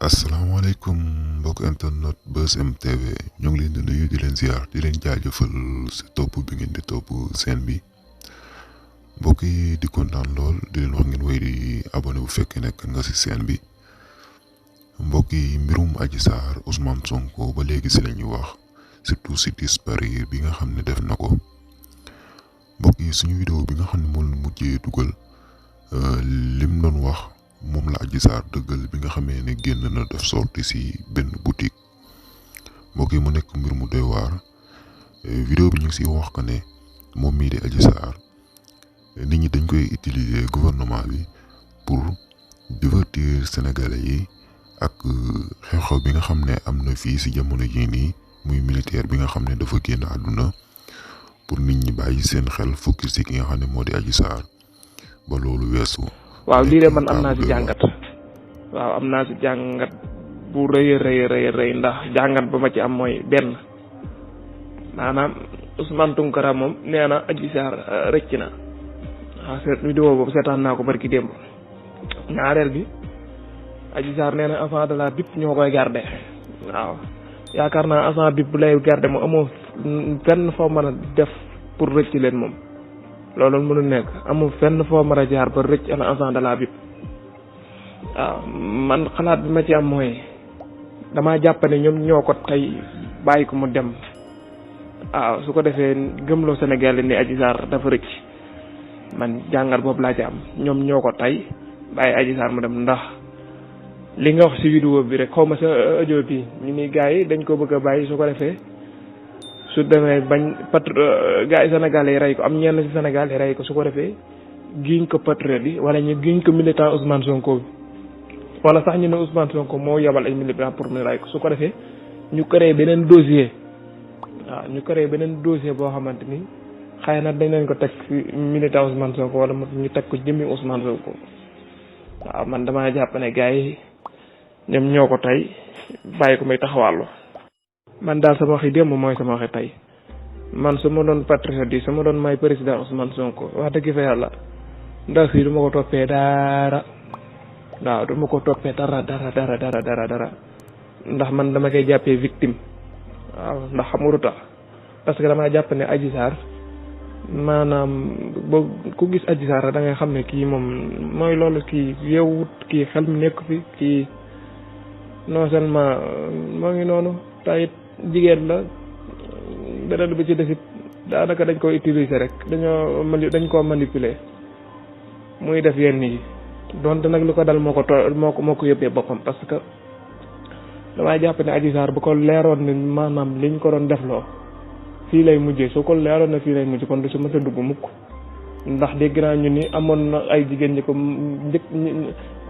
asalaamaaleykum mbokk internet Buzz M TV ñu ngi leen di nuyu di leen ziar di leen jaajëfal si topp bi ngeen di topp seen bi mbokk yi di kontaan lool di leen wax ngeen wéy di abonné bu fekkee nekk nga si seen bi mbokk yi mbirum Adji Sarr Ousmane Sonko ba léegi si la ñuy wax surtout si disparaître bi nga xam ne def na ko mbokk yi suñu vidéo bi nga xam ne moom la mujjee dugal lim doon wax. moom la Adji Sarr dëggal bi nga xamee ne génn na def sorti si benn boutique mbokk yi mu nekk mbir mu doy waar vidéo bi ñu ngi si wax que ne moom mii di Adji Sarr nit ñi dañ koy utiliser gouvernement bi pour divertir sénégalais yi ak xew-xew bi nga xam ne am na fii si jamono jii nii muy militaire bi nga xam ne dafa génn àdduna pour nit ñi bàyyi seen xel focus si ki nga xam ne moo di Adji Sarr ba loolu weesu. waaw lii de man am naa si jàngat bu rëy ndax jàngat ba ma ci am mooy benn maanaam Ousmane Tounkara moom nee na Adji Sarr rëcc na waaw seet vidéo boobu seetaan naa ko barki démb ñaareel bi Adji Sarr nee na agent de la BIP ñoo koy garde waaw yaakaar naa agent BIP bu lay garde moom amoo fenn foo mën a def pour rëcc leen moom loolu mënu nekk amul fenn foo mën a jaar ba rëcc ana agent de la BIP waaw man xalaat bi ma ci am mooy damaa jàpp ne ñoom ñoo ko tey bàyyi ko mu dem waaw su ko defee gëmloo Sénégal ni Adji Sarr dafa rëcc man jàngat boobu laa ci am ñoom ñoo ko tey bàyyi Adji Sarr mu dem ndax li nga wax si vidéo bi rek xaw ma sa audio bi ñu ni gars yi dañ ko bëgg a bàyyi su ko defee su demee bañ gars yi Sénégal yi rey ko am ñenn ci Sénégal yi rey ko su ko defee giñ ko patriote yi wala ñu giñ ko militant Ousmane Sonko bi wala sax ñu ne Ousmane Sonko moo yabal ay militant pour ñu rey ko su ko defee ñu créé beneen dossier waaw ñu créé beneen dossier boo xamante ni xëy na dañ leen ko teg ci militant Ousmane Sonko wala ñu teg ko jëmmi Ousmane Sonko waaw man damaa jàpp ne gars yi ñoom ñoo ko tey bàyyi ko muy taxawàllu man daal sama waxi démb mooy sama waxi tey man su ma doon patriote yi su ma doon may président Ousmane Sonko wax dëgg fa yàlla ndax si du ma ko toppee dara waaw du ma ko toppee dara ndax man dama koy jàppee victime waaw ndax xam nga lu tax parce que damaa jàpp ne Adji Sarr maanaam boo ku gis Adji Sarr da ngay xam ne kii moom mooy loolu kii yeewut kii xel mi nekk fi kii non seulement moo ngi noonu tayit jigéen la beneen bi ci desit daanaka dañ ko utiliser rek dañ koo manipuler muy def yenn yi donte nag lu ko dal moo ko yóbbee boppam parce que damay jàpp ne Adji Sarr bu ko leeroon ne maanaam liñ ko doon defloo fii lay mujjee su ko leeroon ne fii lay mujjee kon du su mës a dugg mukk ndax dégg naa ñu ni amoon na ay jigéen ñi ko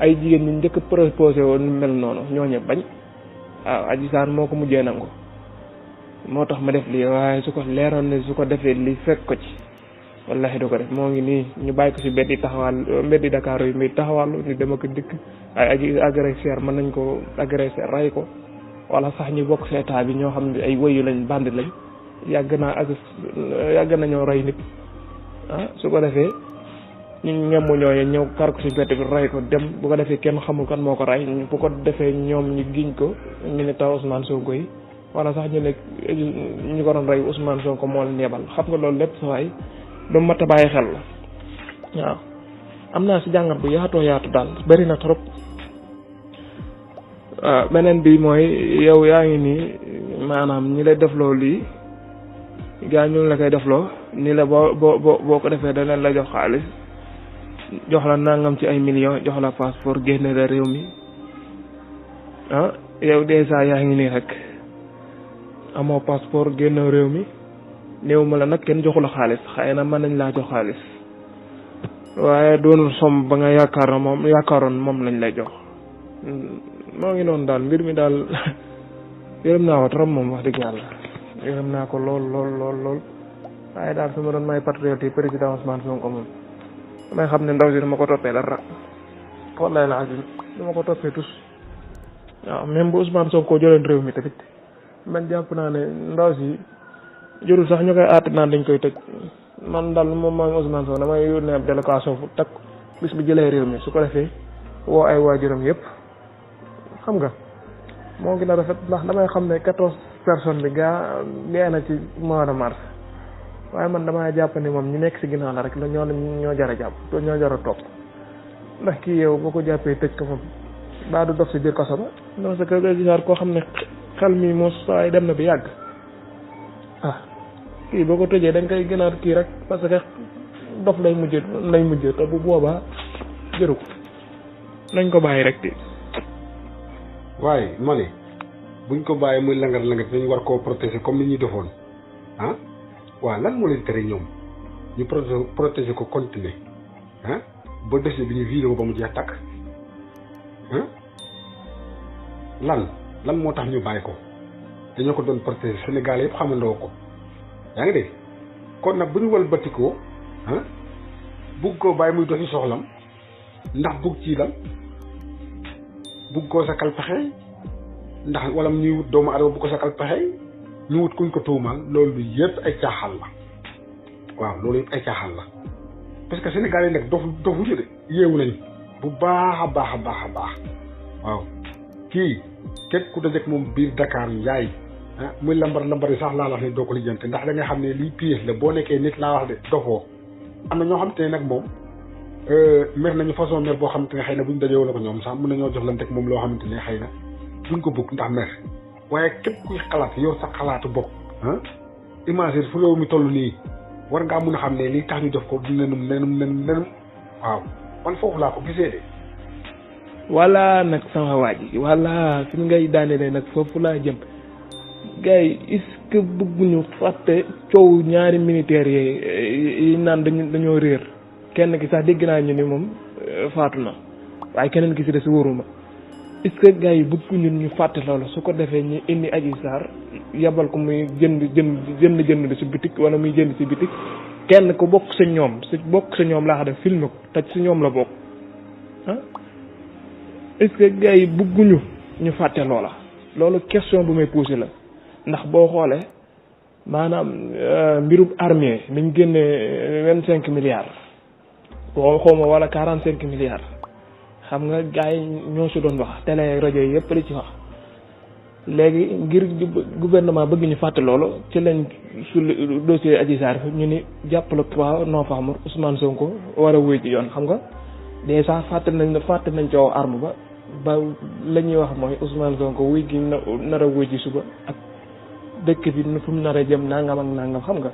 njëkk proposé woon mel noonu ñooñu bañ waaw Adji Sarr moo ko mujjee nangu moo tax ma def lii waaye su ko leeroon ne su ko defee lii fekk ko ci wallahi du ko def moo ngi nii ñu bàyyi ko si mbeddi Dakar yi muy taxawal ñu dem ak dikk ay aji agresseur mën nañ ko agresseur ray ko wala sax ñu bokk si état bi ñoo xam ne ay wëyu lañ bandi lañ yàgg nañoo rey nit su ko defee ñu ñemm ñooñu ñëw kar ko si mbedd bi ray ko dem bu ko defee kenn xamul kan moo ko rey bu ko defee ñoom ñu giñ ko ñu ne taw Ousmane Sonko yi wala sax ñu ne ñu ko doon rey Ousmane Sonko moo leen yebal xam nga loolu lépp sa waay du mat a bàyyi xel la waaw am naa si jàngat bu yaatoo yaatu daal bari na trop waaw beneen bi mooy yow yaa ngi nii maanaam ñi lay defloo lii gaa ñu la koy defloo ni la boo ko defee danañ la jox xaalis jox la nangam ci ay millions jox la passeport génne la réew mi yow dèjà yaa ngi nii rek amoo passeport génn réew mi néew ma la nag kenn joxu la xaalis xëy na mën nañ laa jox xaalis waaye doonul som ba nga yaakaaroon moom lañ lay jox moo ngi noonu daal mbir mi daal yërëm naa ko trop moom wax dëgg yàlla yërëm naa ko lool waaye daal su ma doon may patriote yi président Ousmane Sonko moom damay xam ne ndaw si dama ko toppee dara wallahi la azim dama ko toppee tus waaw même bu Ousmane Sonko jëloon réew mi tamit man jàpp naa ne ndaw si jërul sax ñu koy àtte naan dañ koy tëj man daal moom maa ngi Ousmane Sonko damay yónnee ab délégation fu bis bi jëlee réew mi su ko defee woo ay waajuram yëpp xam nga moo gën a rafet ndax damay xam ne 14 personnes bi gaa dee na ci mois de mars waaye man damaa jàpp ni moom ñu nekk si ginnaaw la rek la ñoo jar a jàpp ñoo jar a topp ndax kii yow boo ko jàppee tëj ko moom baa du dof si biir kaso ba non c'est que Adji Sarr koo xam ne xel mi moo saay dem na bi yàgg kii boo ko tëjee dañ koy gën a kii rek parce que dof lay mujjee te bu boobaa jëru ko nañ ko bàyyi rek di waaye ma ne buñ ko bàyyi muy langar dañu war koo protéger comme ni ñuy defoon waaw lan moo leen tere ñoom ñu protéger ko continuer ba dossier bi ñu vidé ko ba mu jeex takk lan moo tax ñu bàyyi ko dañoo ko doon protéger Sénégal yëpp xamandoo ko yaa ngi dégg kon nag bu ñu walbatikoo bugg koo bàyyi muy doxi soxlam ndax bugg ci lan bugg koo sakal pexe ndax wala ñuy wut doomu adama bu ko sakal pexe ñu wut kuñ ko tuumal loolu yëpp ay caaxaan la waaw loolu yëpp ay caaxaan la parce que Sénégal yi nag dofuñu de yeewu nañ bu baax a baax a baax a baax waaw kii képp ku dajeek moom biir Dakar Njaay muy lambar yi sax laa wax ne doo ko lijjante ndax da nga xam ne lii pièce la boo nekkee nit laa wax de dofoo am na ñoo xam te ne nag moom mer nañu façon mer boo xamante ne xëy na buñ dajee wala ko ñoom sax mën nañoo joxlante ak moom loo xamante ne xëy na duñ ko bëgg ndax mer waaye képp kuy xalaat yor sa xalaatu bopp imagine fu réew mi toll nii war ngaa mun a xam ne lii tax ñu def ko nenum waaw man foofu laa ko gisee de wala nag sama waa ji wala fi ngay daanelee nag foofu laa jëm gars yi est-ce que bëgguñu fàtte coow ñaari militaires yi naan dañoo réer kenn ki sax dégg naa ñu ni moom faatu na waaye keneen ki si des wóoruma est-ce que gars yi bëgguñu ñu fàtte loolu su ko defee ñu indi Adji Sarr yabal ko muy jënd bi si bitik wala muy jënd si bitik kenn ku bokk sa ñoom laa xam ne filmé ko te si ñoom la bokk est-ce que gars yi bëgguñu ñu fàtte loola loolu question bu may posé la ndax boo xoolee maanaam mbirub armée dañ génne 25 milliards xawma wala 45 milliards xam nga gars yi ñoo si doon wax télé rajo yi yëpp la ci wax léegi ngir gouvernement bëgg ñu fàtte loolu ci lañ su dossier Adji Sarr ñu ni jàppale 3 novembre Ousmane Sonko war a wéy ci yoon xam nga déjà fàtte nañ coow arme ba la ñuy wax mooy Ousmane Sonko wuy gi nar a wuy ci suba ak dëkk bi fu mu nar a jëm nangam ak nangam xam nga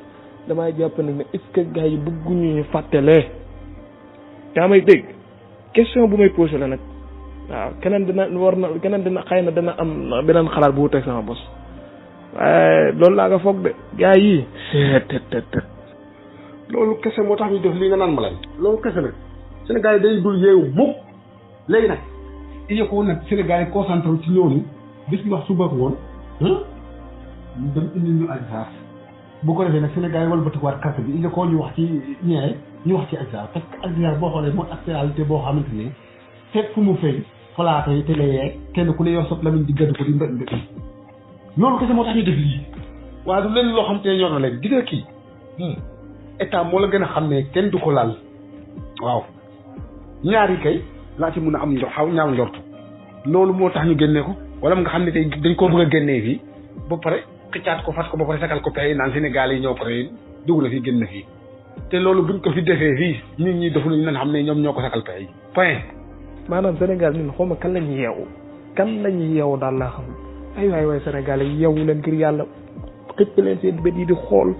damay jàpp nag ne est-ce que gars yi bëgguñu ñu fàttalee yaa may dégg question bu may posé la nag waaw keneen dina xëy na dana am beneen xalaat bu wuteeg sama bos waaye loolu laa nga foog de gars yi loolu kese moo tax ñu def lii nga naan ma lañ loolu kese nag Sénégal yi day dul yeewu mukk léegi nag il faut que nag Sénégal yi concentré ci ñooñu bis ñu wax suba ak woon ñu dem indi ñu Adji Sarr bu ko defee nag Sénégal yi walbatikuwaat carte bi il faut que ñu wax ci ñeere ñu wax ci Adji Sarr parce que Adji Sarr boo xoolee mooy actualité boo xamante ne fekk fu mu feeñ plateau yi télé yeeg kenn ku ne yor sot lamiñ di gëdd ko di mbët mbët loolu kese moo tax ñu def lii waaye du leen loo xam te ne ñor na leen gis nga kii état moo la gën a xam ne kenn du ko laal waaw ñaari kay laa ci mun a am ñaaw njortu loolu moo tax ñu génne ko wala nga xam ne tey dañ koo bëgg a génnee fii ba pare xëccaat ko fas ko ba pare sakal ko pexe naan Sénégal yi ñoo ko rey dugg na fii génn fii te loolu buñ ko fi defee fii nit ñi defu nañ xam ne ñoom ñoo ko sakal pexe yi point maanaam Sénégal ñun xawma kan lañu yeewu daal laa xam ay waay Sénégal yi yeewu leen ngir yàlla xëpp leen seen bët yi di xool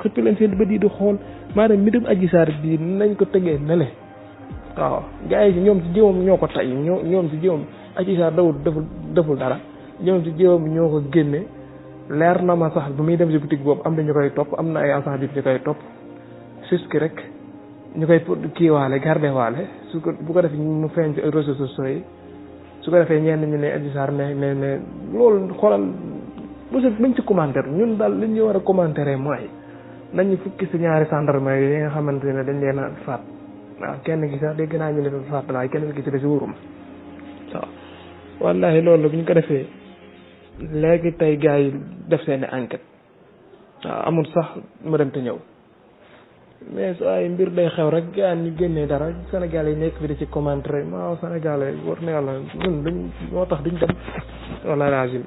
xëpp leen seen bët yi di xool maanaam mbirum Adji Sarr bii nañ ko tegee nele waaw gars yi ñoom ci jëwam ñoo ko tay ñoom ci jëwam Adji Sarr deful dara ñoom ci jëwam ñoo ko génne leer na ma sax bu muy dem si boutique boobu am na ñu koy topp am na ay agent bi ñu koy topp jusque rek ñu koy kii waale garde waale bu ko defee mu feeñ ci réseaux sociaux yi su ko defee ñenn ñu ne Adji Sarr ne loolu xoolal monsieur bañ ci commentaire ñun daal li ñu war a commentaire mooy nañu fukki si ñaari gendarme yi nga xamante ne dañ leen a faat waaw kenn gi sax dégg naa ñu leen faat waaye kenn gi si des wóorum waaw wallahi loolu bu ñu ko defee léegi tey gars yi def seeni enquête waaw amul sax mu dem te ñëw mais su ay mbir day xew rek gaan ñu génnee dara Sénégal yi nekk fi di ci commenter waaw Sénégal yi war na yàlla ñun duñ moo tax duñ dem wala lazim